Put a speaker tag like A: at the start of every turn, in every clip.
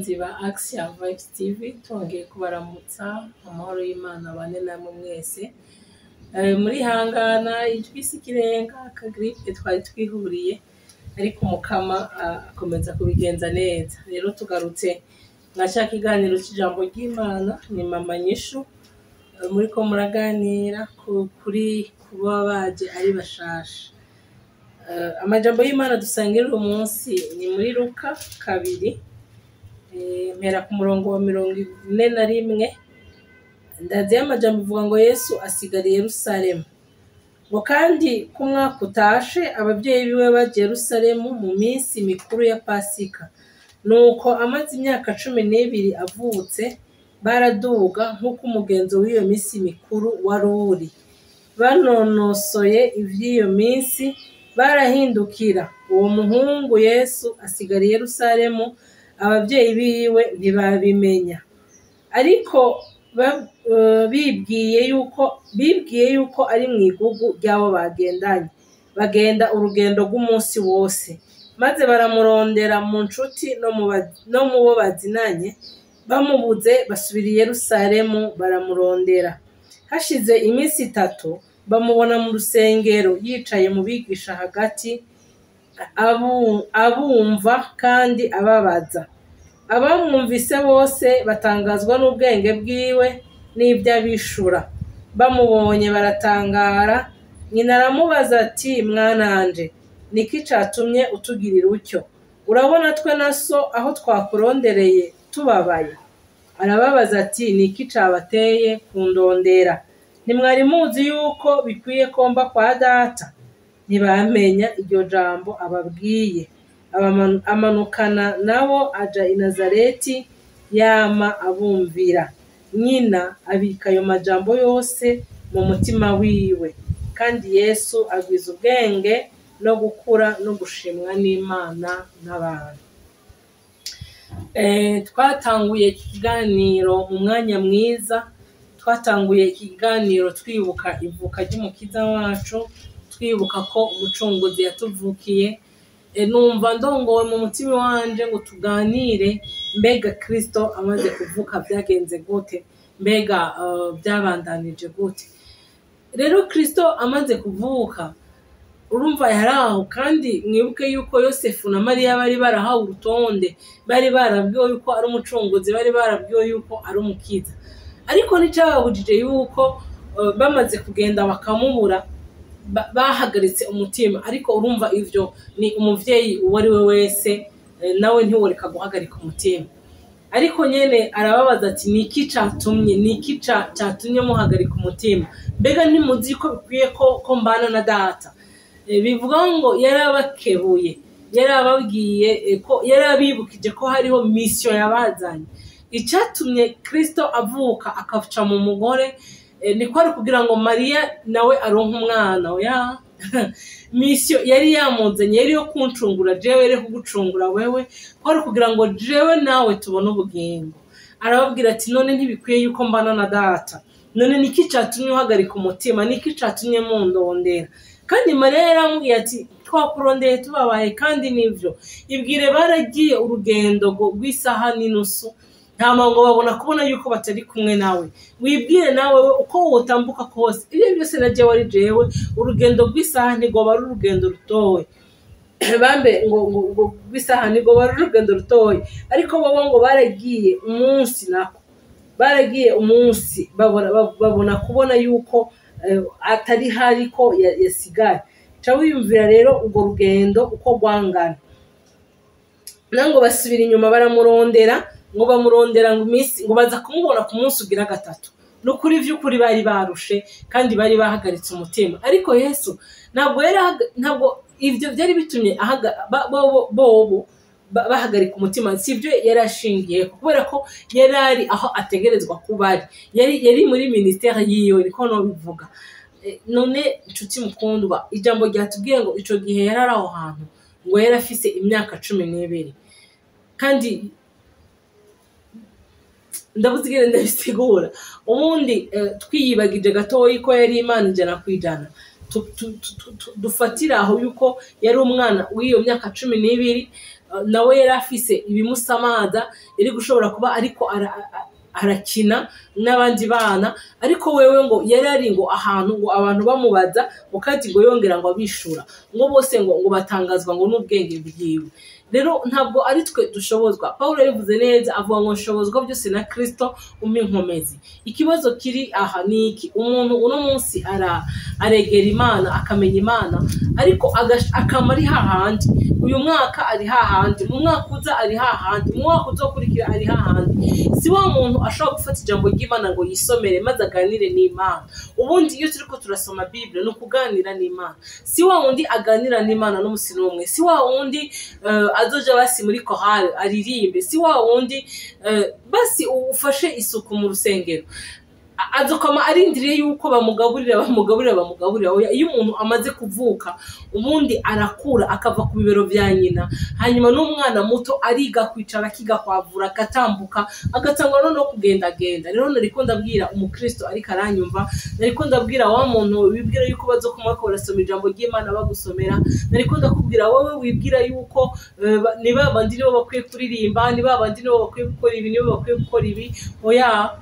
A: Bakunzi ba Action Vibes TV, twongeye kubaramutsa. Amahoro y'Imana bane namwe mwese. Muri hangana ijwi si ikirenga, akagripe twari twihuriye, ariko Umukama akomeza kubigenza neza. Rero tugarutse nka ca kiganiro c'ijambo ry'Imana, ni Mama Nyishu. Muriko muraganira kuri kuba baje ari bashasha. Amajambo y'Imana dusangira uyu munsi ni muri Luka 2, mpera ku murongo wa 41. Ndazi y'amajambo ivuga ngo Yesu asigara i Yerusalemu, ngo kandi ko umwaka utashe abavyeyi biwe baja Yerusalemu mu minsi mikuru ya Pasika. Nuko amaze imyaka 12 avutse, baraduga nk'uko umugenzo w'iyo minsi mikuru wari uri. Banonosoye ivy'iyo minsi, barahindukira. Uwo muhungu Yesu asigara i Yerusalemu, abavyeyi biwe ntibabimenya, ariko bibwiye yuko ari mw'igugu ry'abo bagendanye. Bagenda urugendo rw'umunsi wose, maze baramurondera mu nshuti no mu bo bazinanye. Bamubuze, basubira i Yerusalemu baramurondera. Hashize iminsi 3, bamubona mu rusengero yicaye mu bigisha hagati, abumva kandi ababaza. Abamwumvise bose batangazwa n'ubwenge bwiwe n'ibyo abishura. Bamubonye baratangara. Nyina aramubaza ati: "Mwananje, niki catumye utugirira utyo? Urabona twe na so aho twakurondereye tubabaye." Arababaza ati: "Niki cabateye kundondera? Ntimwari muzi yuko bikwiye ko mba kwa Data?" Ntibamenya iryo jambo ababwiye. Amanukana nabo aja i Nazareti, yama abumvira. Nyina abika ayo majambo yose mu mutima wiwe. Kandi Yesu agwiza ubwenge no gukura no gushimwa n'Imana n'abantu. Twatanguye iki kiganiro mu mwanya mwiza. Twatanguye iki kiganiro twibuka ivuka ry'Umukiza wacu, twibuka ko Umucunguzi yatuvukiye. Numva ndongowe mu mutima wanje ngo tuganire: mbega Kristo amaze kuvuka byagenze gute? Mbega byabandanije gute? Rero Kristo amaze kuvuka, urumva yari aho. Kandi mwibuke yuko Yosefu na Mariya bari barahawe urutonde, bari barabwiwe yuko ari Umucunguzi, bari barabwiwe yuko ari Umukiza, ariko nticyababujije yuko bamaze kugenda bakamubura, bahagaritse umutima. Ariko urumva ivyo ni umuvyeyi uwo ari we wese, nawe ntiworeka guhagarika umutima. Ariko nyene arababaza ati: "Niki catumye, niki catumye muhagarika umutima? Mbega ntimuzi ko bikwiye ko mbana na Data?" Bivuga ngo yarabakebuye, yarababwiye ko yarabibukije ko hariho mission yabazanye. Icatumye Kristo avuka akaca mu mugore, niko ari kugira ngo Mariya nawe aronke umwana. Oya, mission yari yamuzanye yari yo kuncungura jewe, yari kugucungura wewe, ko ari kugira ngo jewe nawe tubone ubugingo. Arababwira ati: "None ntibikwiye yuko mbana na Data? None niki catumye uhagarika umutima? Niki catumye mundondera?" Kandi Mariya yaramubwiye ati: "Twakurondeye tubabaye." Kandi nivyo, ibwire baragiye urugendo rw'isaha n'inusu, ntama ngo babona kubona yuko batari kumwe nawe. Wibwire nawe we uko wotambuka kose, ibyo byose na jewe ari jewe, urugendo rw'isaha ntigoba ari urugendo rutowe bambe, ngo rw'isaha ntigoba ari urugendo rutoya. Ariko bobo ngo baragiye umunsi, nako baragiye umunsi, babona kubona yuko atari hari, ko yasigaye. Ca wiyumvira rero urwo rugendo uko rwangana. Ngo basubira inyuma baramurondera, ngo bamurondera ngo iminsi, ngo baza kumubona ku munsi ugira gatatu. Ni ukuri vy'ukuri bari barushe kandi bari bahagaritse umutima. Ariko Yesu ntabwo yari ntabwo ivyo byari bitumye bobo bahagarika umutima. Si byo yari ashingiye, kubera ko yari ari aho ategerezwa kuba ari, yari muri ministère yiwe, niko nobivuga. None nshuti mukundwa, ijambo ryatubwiye ngo ico gihe yari ari aho hantu, ngo yari afise imyaka 12. Kandi ndabuze ingene ndabisigura. Ubundi twiyibagije gatoyi ko yari Imana 100%, dufatire aho yuko yari umwana w'iyo myaka 12. nawe yari afise ibimusamaza, yari gushobora kuba ariko arakina n'abandi bana, ariko wewe ngo yari ari ngo ahantu ngo abantu bamubaza ngo kandi ngo yongera ngo abishura, ngo bose ngo batangazwa ngo n'ubwenge bwiwe. Rero ntabwo ari twe dushobozwa. Paulo yabivuze neza avuga ngo nshobozwa byose na Kristo umpa inkomezi. Ikibazo kiri aha ni iki: umuntu uno munsi aregera Imana, akamenya Imana, ariko akama ari hahandi. Uyu mwaka ari hahandi, mu mwaka uza ari hahandi, mu mwaka uzokurikira ari hahandi. Si wa muntu ashobora gufata ijambo ry'Imana ngo yisomere maze aganire n'Imana. Ubundi iyo turiko turasoma Bible ni ukuganira n'Imana. Si wa wundi aganira n'Imana n'umusi n'umwe, si wa wundi azoja basi muri chorale aririmbe, si wa wundi basi ufashe isuku mu rusengero, azokama arindiriye yuko bamugaburira bamugaburira bamugaburira. Oya, iyo umuntu amaze kuvuka ubundi arakura akava ku bibero vya nyina, hanyuma n'umwana muto ariga kwicara, akiga kwavura, agatambuka, agatangwa no kugendagenda. Rero nariko ndabwira umukristo ariko aranyumva, nariko ndabwira wa muntu wibwira yuko bazokoma ko barasoma ijambo ry'Imana bagusomera, nariko ndakubwira wowe wibwira yuko ni babandi nibo bakwiye kuririmba, ni babandi nibo bakwiye gukora ibi, nibo bakwiye gukora ibi. Oya,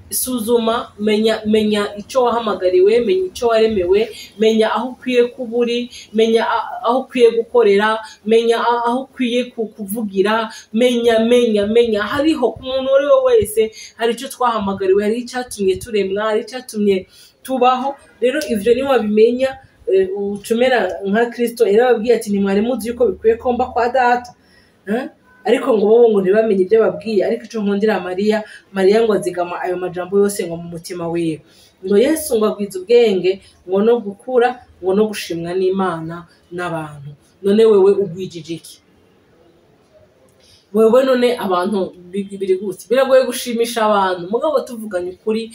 A: suzuma, menya icyo wahamagariwe, menya icyo waremewe, menya aho ukwiye kuba uri, menya aho ukwiye gukorera, menya aho ukwiye kuvugira, menya menya menya. Hariho ku muntu uwo ari we wese hari icyo twahamagariwe, hari icyatumye turemwa, hari icyatumye tubaho. Rero ivyo niwabimenya, ucumera nka Kristo yarababwiye ati ntimwari muzi yuko bikwiye ko mba kwa data, Ariko ngo bobo ngo ntibamenye ibyo babwiye. Ariko ico nkundira Mariya, Mariya ngo azigama ayo majambo yose ngo mu mutima wiwe. Ngo Yesu ngo agwize ubwenge ngo no gukura ngo no gushimwa n'Imana n'abantu. None wewe ugwijije iki? Wewe none abantu biri gute? Biragoye gushimisha abantu, mugabo tuvuganye ukuri,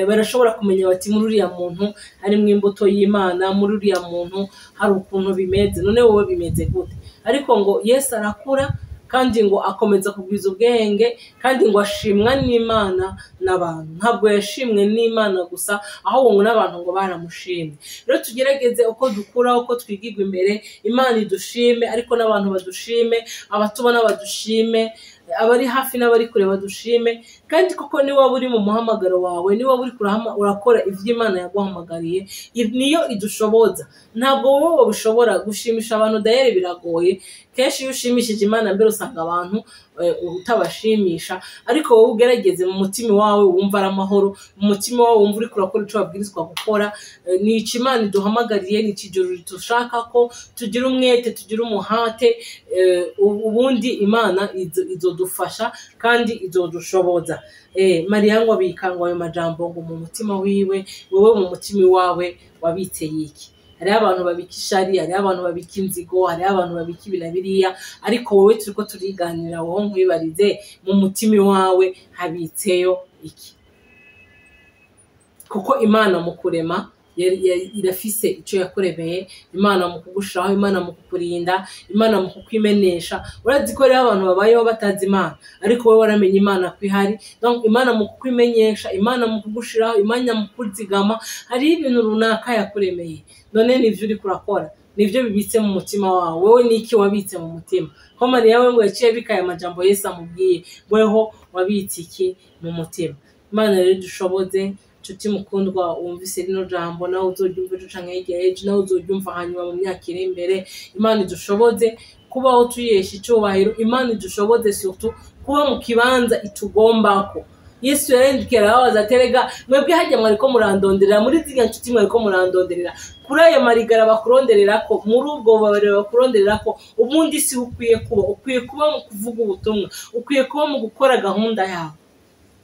A: barashobora kumenya bati muri uriya muntu harimwo imbuto y'Imana, muri uriya muntu hari ukuntu bimeze. None wowe bimeze gute? Ariko ngo Yesu arakura kandi ngo akomeza kugwiza ubwenge, kandi ngo ashimwa n'Imana n'abantu. Ntabwo yashimwe n'Imana gusa, ahubwo ngo n'abantu ngo baramushimye. Rero tugerageze uko dukura, uko twigirwa imbere, Imana idushime, ariko n'abantu badushime, abatubona badushime, abari hafi n'abari kure badushime. Kandi koko ni waba uri mu muhamagaro wawe, ni waba uri urakora ivyo Imana yaguhamagariye, niyo idushoboza. Ntabwo wowe wabishobora gushimisha abantu, dayere biragoye. Kenshi iyo ushimishije Imana mbere usanga abantu utabashimisha, ariko wowe ugerageze mu mutima wawe wumva ari amahoro, mu mutima wawe wumva uriko urakora ico wabwirizwa gukora. Ni ico Imana iduhamagariye, ni ico ijuru ridushaka ko tugira umwete, tugira umuhate, ubundi Imana izodufasha kandi izodushoboza. Mariya ngo abika ngo ayo majambo ngo mu mutima wiwe. Wewe mu mutima wawe wabitse iki? Hariho abantu babika ishari, hariho abantu babika inzigo, hariho abantu babika ibi na biriya, ariko wowe turiko turiganira, wowe nkwibarize mu mutima wawe habitseyo iki? Kuko Imana mu kurema irafise ico yakuremeye, Imana mu kugushiraho, Imana mu kukurinda, Imana mu kukwimenesha. Urazi ko rero abantu babayeho batazi Imana, ariko wowe waramenye Imana ko ihari. Donc Imana mu kukwimenyesha, Imana mu kugushiraho, Imana mu kuzigama, hariho ibintu runaka yakuremeye. None nivyo uriko urakora, nivyo bibitse mu mutima wawe. Wewe niki wabitse mu mutima? Ko Mariya we ngo yaciye abika aya majambo Yesu amubwiye, weho wabitse iki mu mutima? Imana rero idushoboze. Nshuti mukundwa, wumvise rino jambo, nawe uzoryumva ejo canke hirya y'ejo, nawe uzoryumva hanyuma mu myaka iri imbere. Imana idushoboze kubaho tuyesha icubahiro, Imana idushoboze surtout kuba mu kibanza itugombako. Yesu yarendukiye arababaza ati erega mwebwe harya mwariko murandonderera, muri ziriya nshuti mwariko murandonderera, kuri ayo marigara bakurondererako, muri ubwo bubabare bakurondererako, ubundi si ukwiye kuba, ukwiye kuba mu kuvuga ubutumwa, ukwiye kuba mu gukora gahunda yawe.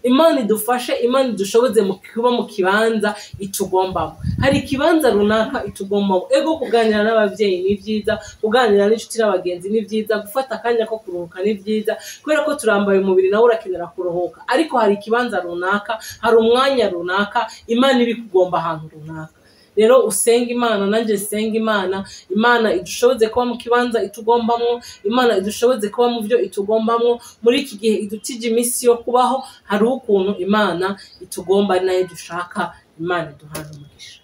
A: Imana idufashe, Imana idushoboze mu kuba mu kibanza itugombamo. Hari ikibanza runaka itugombamo. Ego kuganira n'abavyeyi ni vyiza, kuganira n'inshuti n'abagenzi ni vyiza, gufata akanya ko kuruhuka ni vyiza, kubera ko turambaye umubiri nawe urakenera kuruhuka. Ariko hari ikibanza runaka, hari umwanya runaka, Imana ibikugomba ahantu runaka. Rero usenga Imana, nanje nsenga Imana, Imana idushoboze kuba mu kibanza itugombamwo, Imana idushoboze kuba mu vyo itugombamwo. Muri iki gihe idutije iminsi yo kubaho, hariho ukuntu Imana itugomba ari nayo dushaka. Imana iduhane umugisha.